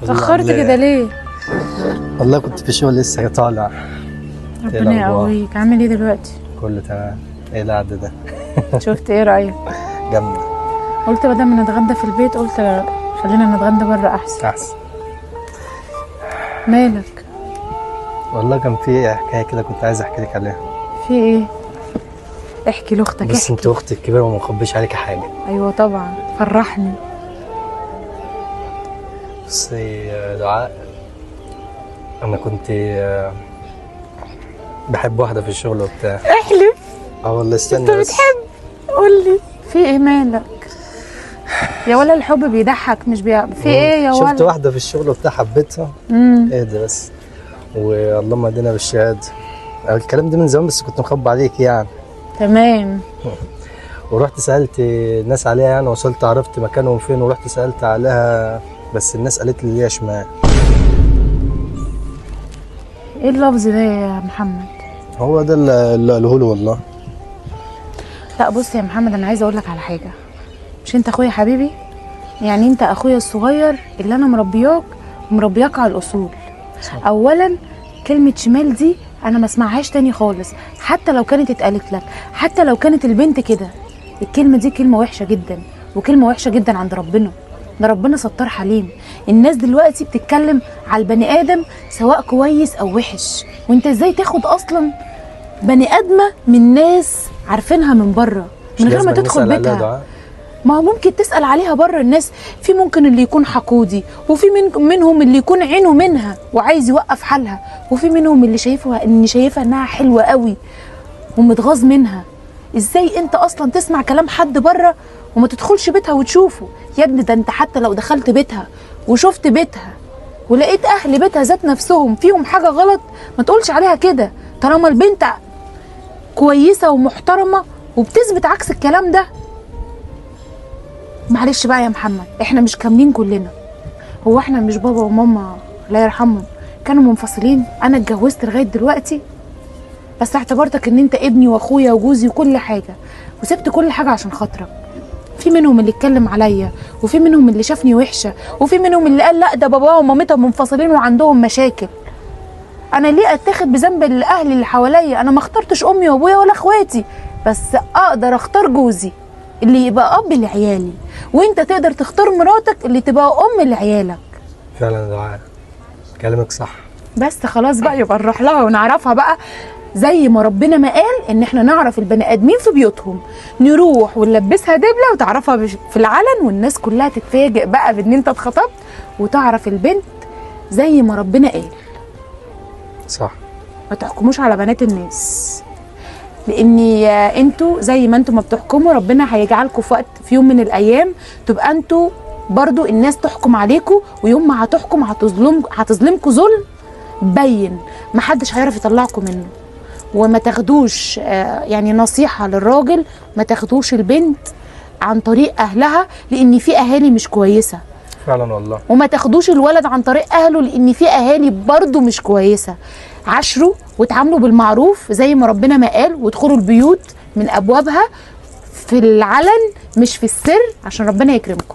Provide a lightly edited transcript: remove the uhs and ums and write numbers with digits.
اتأخرت كده ليه؟ والله كنت في شغل لسه طالع. ربنا الأخبار؟ يقويك. عامل ايه دلوقتي؟ كله تمام. ايه القعدة ده؟ شفت ايه رأيك؟ جامدة. قلت بدل ما نتغدى في البيت قلت لا، خلينا نتغدى بره احسن. احسن. مالك؟ والله كان في حكاية كده كنت عايز احكي لك عليها. في ايه؟ احكي لاختك. بس احكي. انت اختي الكبيرة وما مخبيش عليك حاجة. ايوه طبعا، فرحني. بصي يا دعاء، انا كنت بحب واحدة في الشغل وبتاع. احلف. اه والله. استنى انت بس. بتحب؟ قولي في ايه مالك؟ يا ولا الحب بيضحك مش في ايه يا شفت ولا؟ واحدة في الشغل وبتاع حبيتها. اهدى بس، واللهم ادينا بالشهادة. الكلام ده من زمان بس كنت مخبي عليك يعني. تمام. ورحت سالت الناس عليها يعني، وصلت عرفت مكانهم فين ورحت سالت عليها، بس الناس قالت لي ليها شمال. ايه اللفظ ده يا محمد؟ هو ده اللي قاله له والله. لا بص يا محمد، انا عايزه اقول لك على حاجة. مش انت اخويا حبيبي؟ يعني انت اخويا الصغير اللي انا مربياك ومربياك على الاصول. صح. اولا كلمة شمال دي انا ما اسمعهاش تاني خالص، حتى لو كانت اتقالت لك، حتى لو كانت البنت كده. الكلمة دي كلمة وحشة جدا، وكلمه وحشة جدا عند ربنا. ده ربنا ستار حليم. الناس دلوقتي بتتكلم على البني ادم سواء كويس او وحش، وانت ازاي تاخد اصلا بني ادمه من ناس عارفينها من بره مش من غير ما لازم تدخل نسأل عليها بيتها؟ دعاء. ما هو ممكن تسأل عليها بره الناس، في ممكن اللي يكون حقودي، وفي منهم اللي يكون عينه منها وعايز يوقف حالها، وفي منهم اللي شايفها ان شايفها انها حلوة قوي ومتغاظ منها. ازاي انت اصلا تسمع كلام حد بره وما تدخلش بيتها وتشوفه؟ يا ابني ده انت حتى لو دخلت بيتها وشفت بيتها ولقيت اهل بيتها ذات نفسهم فيهم حاجة غلط ما تقولش عليها كده، طالما البنت كويسة ومحترمة وبتثبت عكس الكلام ده. معلش بقى يا محمد، احنا مش كاملين كلنا. هو احنا مش بابا وماما الله يرحمهم كانوا منفصلين؟ انا اتجوزت لغاية دلوقتي بس اعتبرتك ان انت ابني واخويا وجوزي وكل حاجة، وسبت كل حاجة عشان خاطرك. في منهم اللي اتكلم عليا، وفي منهم اللي شافني وحشة، وفي منهم اللي قال لا ده بابا ومامتها منفصلين وعندهم مشاكل. انا ليه اتاخد بذنب الاهل اللي حواليا؟ انا ما اخترتش امي وابويا ولا اخواتي، بس اقدر اختار جوزي اللي يبقى اب لعيالي، وانت تقدر تختار مراتك اللي تبقى ام لعيالك. فعلا يا دعاء كلامك صح. بس خلاص بقى، يبقى نروح لها ونعرفها بقى زي ما ربنا ما قال ان احنا نعرف البني ادمين في بيوتهم. نروح ونلبسها دبله وتعرفها في العلن، والناس كلها تتفاجئ بقى بان انت اتخطبت، وتعرف البنت زي ما ربنا قال. صح. ما تحكموش على بنات الناس، لان انتوا زي ما انتوا ما بتحكموا ربنا هيجعلكم في وقت في يوم من الايام تبقى انتوا برضو الناس تحكم عليكم، ويوم ما هتحكم هتظلمكم ظلم بين محدش هيعرف يطلعكم منه. وما تاخدوش يعني نصيحة للراجل، ما تاخدوش البنت عن طريق اهلها لان في اهالي مش كويسة. فعلا والله. وما تاخدوش الولد عن طريق اهله لان في اهالي برضو مش كويسة. عاشروا وتعاملوا بالمعروف زي ما ربنا ما قال، وادخلوا البيوت من ابوابها في العلن مش في السر عشان ربنا يكرمكم.